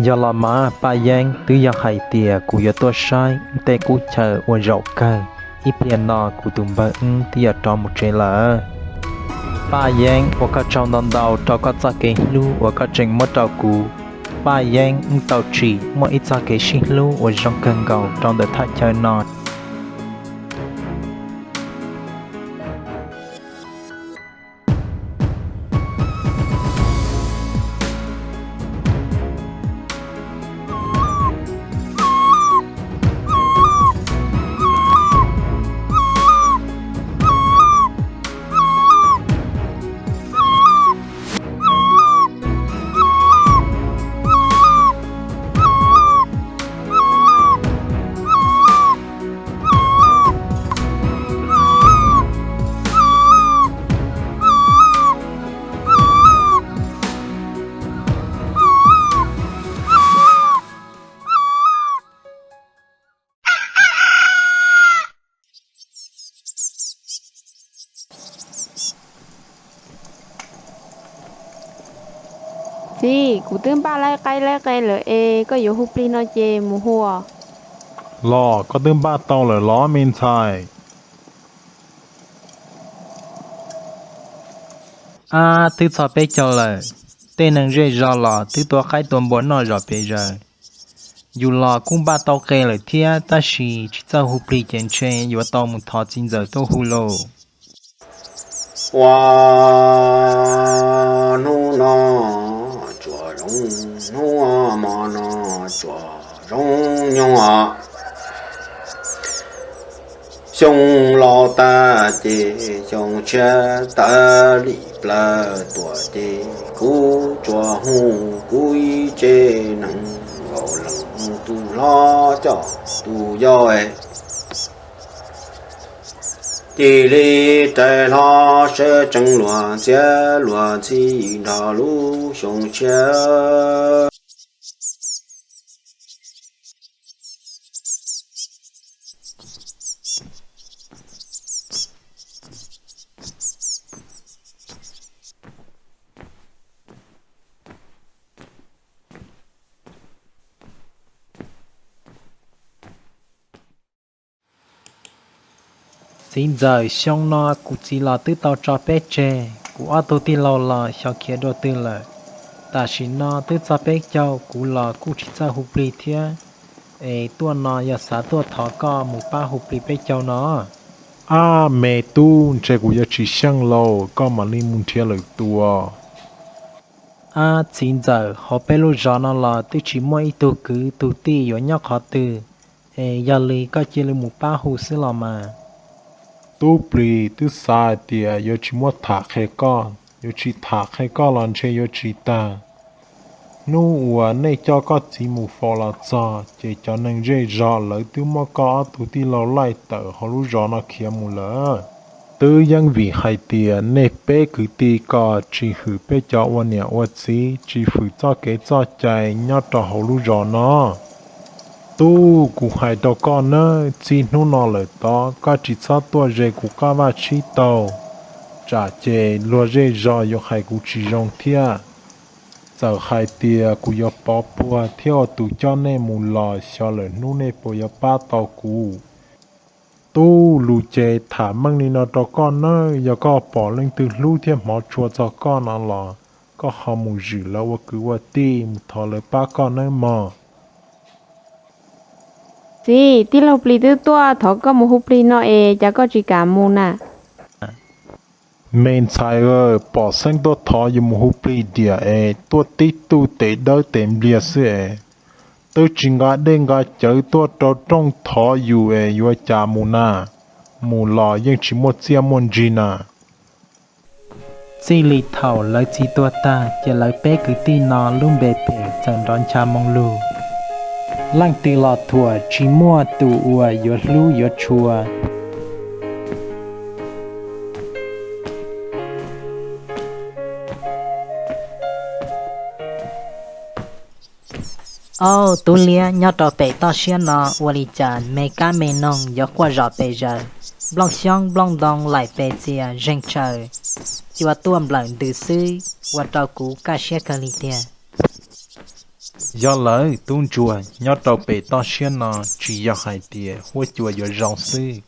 Yog los mas Paj Yeeb, twb yog hais tias kuv yuav tuaj saib tej qub chaw ua zaum kawg, ib pliag no kuv tus npawg wb twb yuav rov mus tsev lawm. Paj Yeeb, ua koj tsaug ntau ntau rau koj txoj kev hlub uas koj tseem muab rau kuv. Paj Yeeb, wb tau tsim muaj ib txoj kev sib hlub uas zoo kawg nkaus rau ntawm thaj chaw no. Txiv, kuv twb npaj laib qaib laib qe lawm es koj yuav hu plig no ces mus hu. Los koj twb npaj tau lawm los me ntxhais? Ab, twb txog peb caug lawm, tej neeg zej zog los twb tua qaib tua npua noj zom pes zaws. Yus los kuj npaj tau qe lawm thiab, tab sis tsis txawj hu plig ces ntshe yuav tau mus thov txiv ntxawm tuaj hu lauj. Ua hnub no tsuas zoo, hnub mo no tsuas zoo nyoog os. Xyoo laus tag ces xyoo tshiab tawm li plaws tuaj ces kuv tsuas hu kuv ib tsev neeg nkaus leej tus hlob coj tus yau es cia li rais hlo sawv tsees luag ntxhiab luag ntxhi nrog lub xyoo tshiab. Txiv ntxawm, xyoo no kuv txiv los twb tau tso peb tseg, kuv ob tug tij laug los xyov khiav dua twg lawm. Tam sim no twb txog peb caug, kuv los kuj tsis txawj hu plig thiab, es tuaj no yog xav tuaj thov koj mus pab hu plig peb caug no. Ab me tub, ntshe kuv yuav tsis xyeej lauj, koj mam li mus nrhiav lwm tus. Ab txiv ntxawm, hauv peb lub zos no los twb tsis muaj ib tug kwv tug tij yuav nyob qhov twg, es yog li koj cia li mus pab hu xwb los mas. Tub plig, twb xav hais tias yuav tsis muab tham qhia koj, yuav tsis tham qhia koj los ntshe yuav tsis tag. Hnub uas nej coj koj txiv mus faus los txog ces cov neeg zej zog lawv twb muab koj ob tug tij laug laij tawm hauv lub zos no khiav mus lawm. Twb yeej vim hais tias nej peb kwv tij ko tsis hwm peb cov ua niam ua txiv, tsis hwm txoj kev txoj cai nyob rau hauv lub zos no. Tub, kuv hais rau koj nawb, txij hnub no lawm tod koj tsis txhob tuaj ze kuv qab vaj tsib taug, tsam ces luag zej zog yuav hais kuv tsis zoo thiab. Txawm hais tias kuv yuav pov puag thiab ua tus coj nej mus los xyov lawm hnub nej puas yuav pab tau kuv. Tub, lus ces tham meej li no rau koj nawb, yog koj pom leej twg hlub thiab hmov tshua txog koj no los koj ho mus zwm lawv ua kwv ua tij mus thov lawv pab koj nawb mog. Txiv, tij laug plig twb tuaj thov koj mus hu plig no es cas koj tsis kam mus na? Me ntxhais, pom xeeb tuaj thov yus mus hu plig diam es tuaj tib tug tes dawb tes npliag xwb es, twb tsis nqa dej nqa cawv tuaj rau rooj thov yus es yuav cas mus na, mus los yeej tsis muaj txiaj muaj ntsig na. Txij li thaum lawv txiv tuag tag ces lawv peb kwv tij no lub npe pem txawm nrov ncha moo lug. Leej twg los thuam tsis muaj tus uas yuav hlub yuav tshua. Au, tub liab nyob rau pem toj siab no ua li cas me kab me noog yuav quaj zom pes zaws, nplooj xyoob nplooj ntoo laim pes txias zeeg tshaws, cua tuaj nplawm ntws xwb, ua rau kuv kaj siab kawg li tiag. Yog lawm tub ntsuag, nyob rau pem toj siab no tsis yog hais tias huab cua yuav zoo xwb,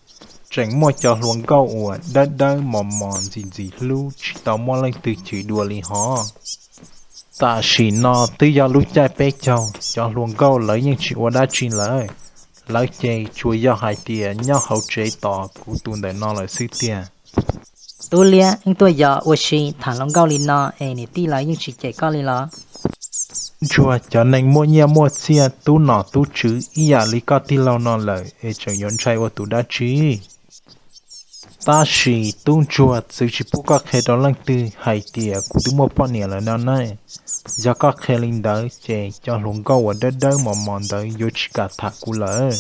tseem muaj cov hluas nkauj uas dawb dawb mos mos ntxim ntxim hlub tsis tau muaj leej twg chwv dua li hos. Tam sim no twb yog lub caij peb caug, cov hluas nkauj lawv yeej tsis ua dab tsi lawm, lawv ces tsuas yog hais tias nyob hauv tsev tos kuv tus ntawm no lawm xwb tiag. Tub liab, wb tuaj yos ua si tham hluas nkauj li no es niam tij lawv yeej tsis cem koj li los? Ntsuag, cov neeg muaj nyiaj muaj txiaj tub nom tub tswv ib yam li koj tij laug no lawm es tseem yuav ntshai ua tus dab tsi? Tab sis tub ntsuag, txwv tsis pub koj qhia rau leej twg hais tias kuv twb muaj poj niam lawm no na. Yog koj qhia li ntawd ces cov hluas nkauj uas dawb dawb mos mos ntawd yuav tsis kam tham kuv lawm.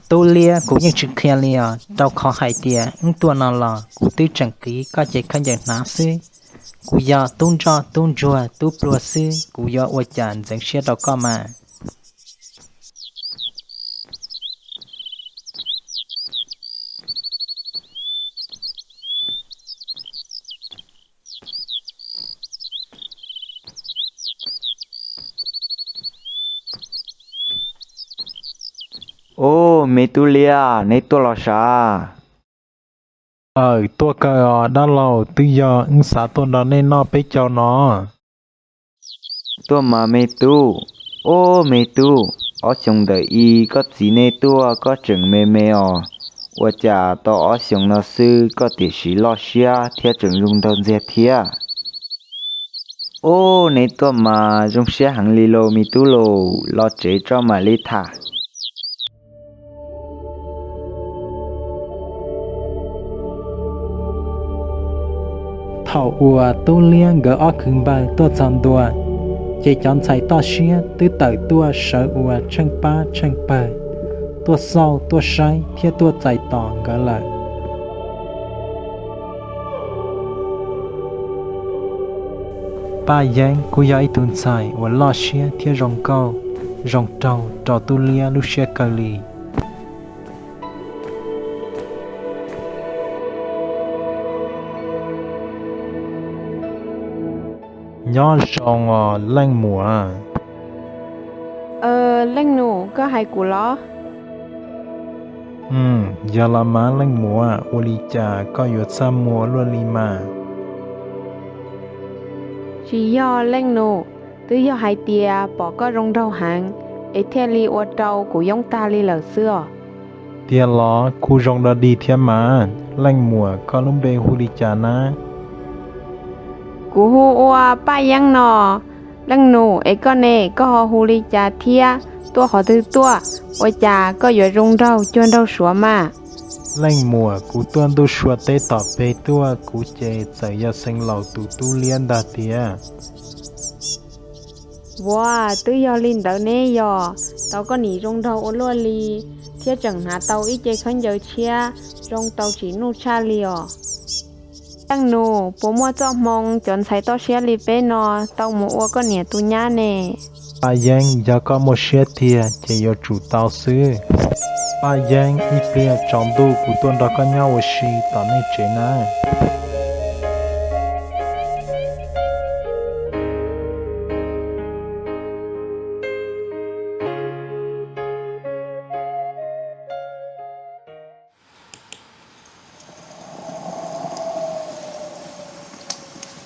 Tub liab, kuv yeej tsis qhia li os, rau qhov hais tias wb tuaj no los kuv twb tseem qiv koj cev khaub ncaws hnav xwb. Kuv yog tub ntsoj tub ntsuag tub pluag xwb, kuv yuav ua cas ntxeev siab rau koj mas. Ub, me tub liab, neb tuaj los sav? Aw, tuaj kawg os dab laug, twb yog wb xav tuaj nrog nej noj peb caug no. Tuaj mas me tub. Ub me tub, ob xyoos ntawm i koj txiv neb tuaj koj tseem me me os, ua cas tau ob xyoos no xwb koj tiam sis loj siab thiab tseem zoo nraug ntxiag thiab? Ub, neb tuaj mas zoo siab heev li lauj me tub lauj, los tsev tso mam li tham. Thaum uas tub liab nkawd ob kwv npawg tuaj txog ntua, ces cov ntxhais toj siab twb tawm tuaj sawv ua tsheej pab tsheej pawg, tuaj xauj tuaj saib thiab tuaj txais tos nkawd lawm. Paj Yeeb kuj yog ib tug ntxhais uas loj siab thiab zoo nkauj, zoo raug rau tub liab lub siab kawg li. Nyob zoo os leej muam. Leej nus, koj hais kuv los? Yog los mas leej muam, ua li cas koj yuav txaj muag luaj li mas? Tsis yog leej nus, twb yog hais tias pom koj zoo nraug heev es thiaj li ua rau kuv yoob tag li lawm xwb os. Tiag los? Kuj zoo dog dig thiab mas. Leej muam, koj lub npe hu li cas na? Kuv hu ua Paj Yeeb no. Leej nus, es koj ne, koj ho hu li cas thiab, tuaj qhov twg tuaj, ua cas koj yuav zoo nraug cuag nraug Suav mas? Leej muam, kuv tuaj ntuj sua teb tom peg tuaj, kuv ces txawm yog xeev laus tus tub liab ntag tiag. Vuav, twb yog li ntawd ne yog, tau koj nim zoo nraug ua luaj li, thiab tseem hnav tau ib ce khaub ncaws tshiab zoo tau tsim nuj tshaj li os. Leej nus, puas muaj txoj hmoo cov ntxhais toj siab li peb no tau mus ua koj niam tus nyab ne? Paj Yeeb, yog koj muaj siab tiag ces yuav tsum tau xwb. Paj Yeeb, ib pliag tsaus ntuj kuv tuaj nrog koj nyob ua si tom nej tsev na.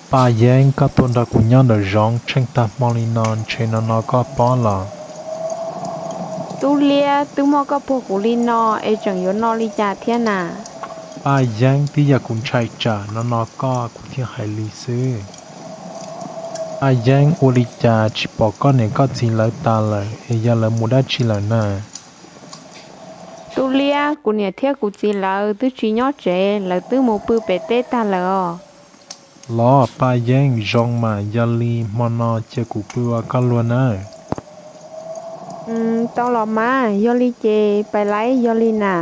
Paj Yeeb, koj tuaj nrog kuv nyob nraum zoov tsheej tag hmo li no ntshe no no koj pob los? Tub liab, twb muaj koj puag kuv li no es tseem yuav no li cas thiab na? Paj Yeeb, twb yog kuv ntshai tsam no no koj kuv thiaj hais li xwb. Paj Yeeb, ua li cas tsis pom koj niam koj txiv lawv tas lawm es yog lawv mus dab tsi lawm na? Tub liab, kuv niam thiab kuv txiv lawv twb tsis nyob tsev, lawv twb mus pw pem teb tag lawm os. Los Paj Yeeb, zoo mas yog li hmo no cia kuv pw ua koj luag nawb. Tau los mas, yog li ces pais laib yog li na.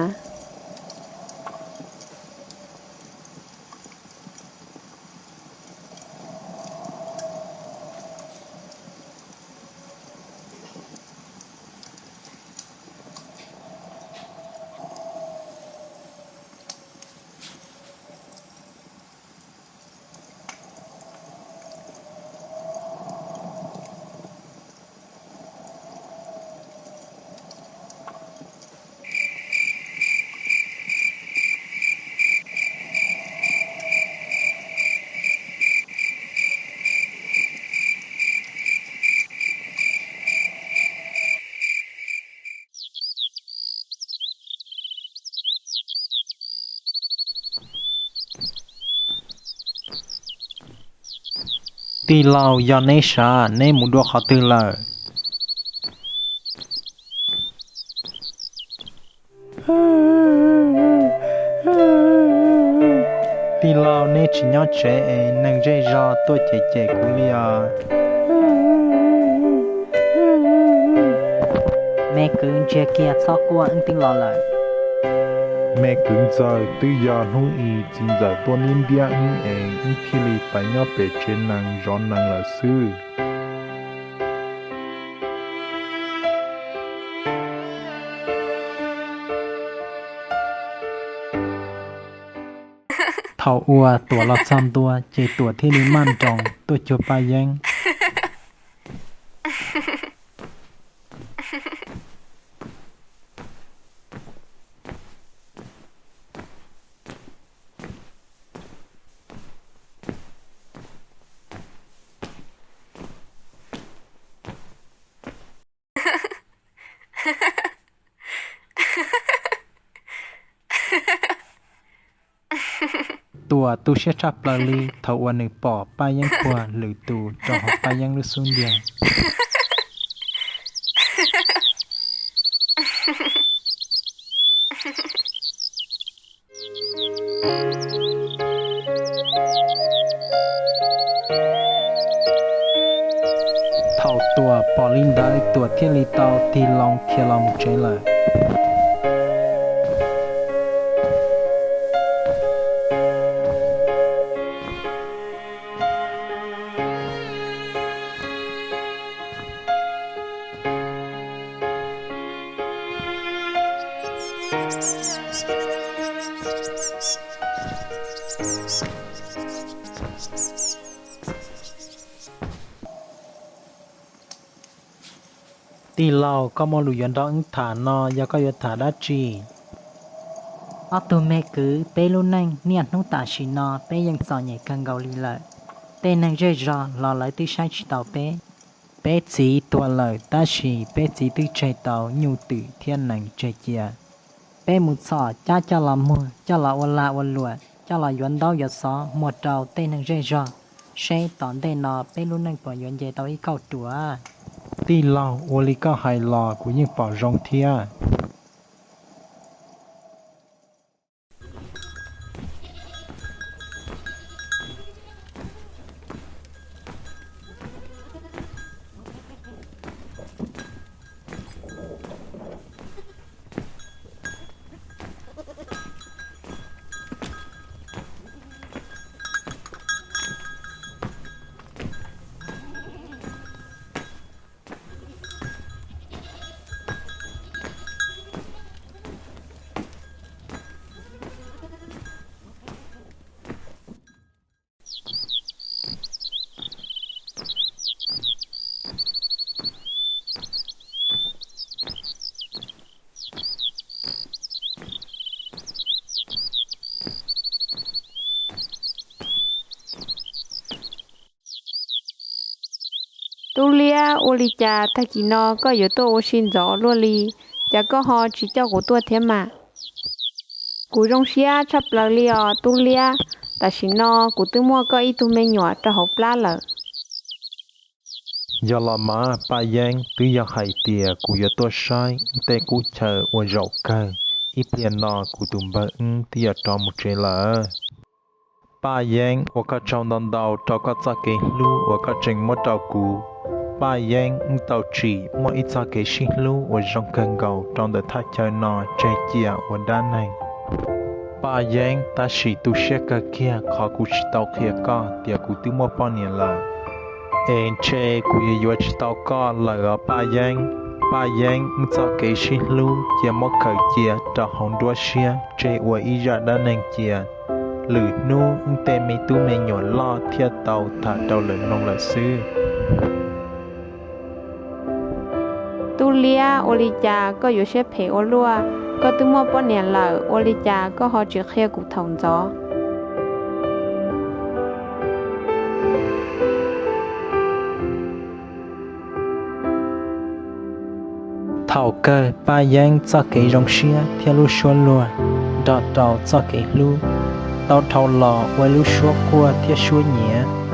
Tij laug, yog neb sav, neb mus dua qhov twg lawm? Tij laug, neb tsis nyob tsev es neeg zej zog tuaj cem cem kuv li os. Me kwv, ntsiag kiag, txhob quaj, wb twb los lawm. Me kwv ntxawg, twb yog hnub i txiv ntxawm tuaj ntiab ntiab wb es wb thiaj li pais nyob pem tsev nees zov nees lawm xwb. Thaum uas Tuam los txog ntua ces Tuam thiaj li maj nroos tuaj cuag Paj Yeeb. Tuam tu siab tshaj plaws li thaum uas nws pom Paj Yeeb puag lwm tus rau hauv Paj Yeeb lub xub ntiag. Thaum Tuam pom li ntawd, Tuam thiaj li tau tig loo khiav los mus tsev lawm. Tij laug, koj muaj lus yuav nrog wb tham no, yog koj yuav tham dab tsi? Ob tug me kwv, peb lub neej niaj hnub tam sim no peb yeej txom nyem kawg nkaus li lawm. Tej neeg zej zog los lawv twb saib tsis taus peb. Peb txiv tuag lawm tab sis peb txiv twb tseg tau nyuj twm thiab nees tseg cia. Peb mus txhom cab coj los muag, coj los ua lag ua luam, coj los yuav ntaub yuav xov muag rau tej neeg zej zog, seb tom ntej no peb lub neej puas yuav nce tau ib kauj ruam. Tij laug, ua li koj hais los kuv yeej pom zoo thiab. Tub Liab, ua li cas tag kis no koj yuav tuaj ua si ntxov luaj li? Cas koj ho tsis coj kuv tuaj thiab mas? Kuv zoo siab tshaj plaws li os Tub Liab, tam sim no kuv twb muaj koj ib tug me nyuam rau hauv plab lawm. Yog los mas Paj Yeeb, twb yog hais tias kuv yuav tuaj saib tej qub chaw ua zaum kawg, ib pliag no kuv tus npawg wb twb yuav rov mus tsev lawm. Paj Yeeb, ua koj tsaug ntau ntau rau koj txoj kev hlub uas koj tseem muab rau kuv. Paj Yeeb, wb tau tsim muaj ib txoj kev sib hlub uas zoo kawg nkaus rau ntawm thaj chaw no tseg cia ua dab neeg. Paj Yeeb, tab sis tu siab kawg kiag qhov kuv tsis tau qhia koj tias kuv twb muaj poj niam lawm. Es ntshe kuv yuav yuav tsis tau koj lawm os Paj Yeeb. Paj Yeeb, wb txoj kev sib hlub cia muab khaws cia rau hauv nruab siab tseg ua ib zaj dab neeg cia. Lwm hnub wb tej me tub me nyuam loj thiaj tau tham rau lawv mloog lawm xwb. Tub Liab, ua li cas koj yuav siab phem ua luaj? Koj twb muaj poj niam lawm, ua li cas koj ho tsis qhia kuv thaum ntxov? Thaum kawg Paj Yeeb txoj kev zoo siab thiab lub suab luag nrog rau txoj kev hlub tau dhau los ua ib lub suab quaj thiab suab nyiav.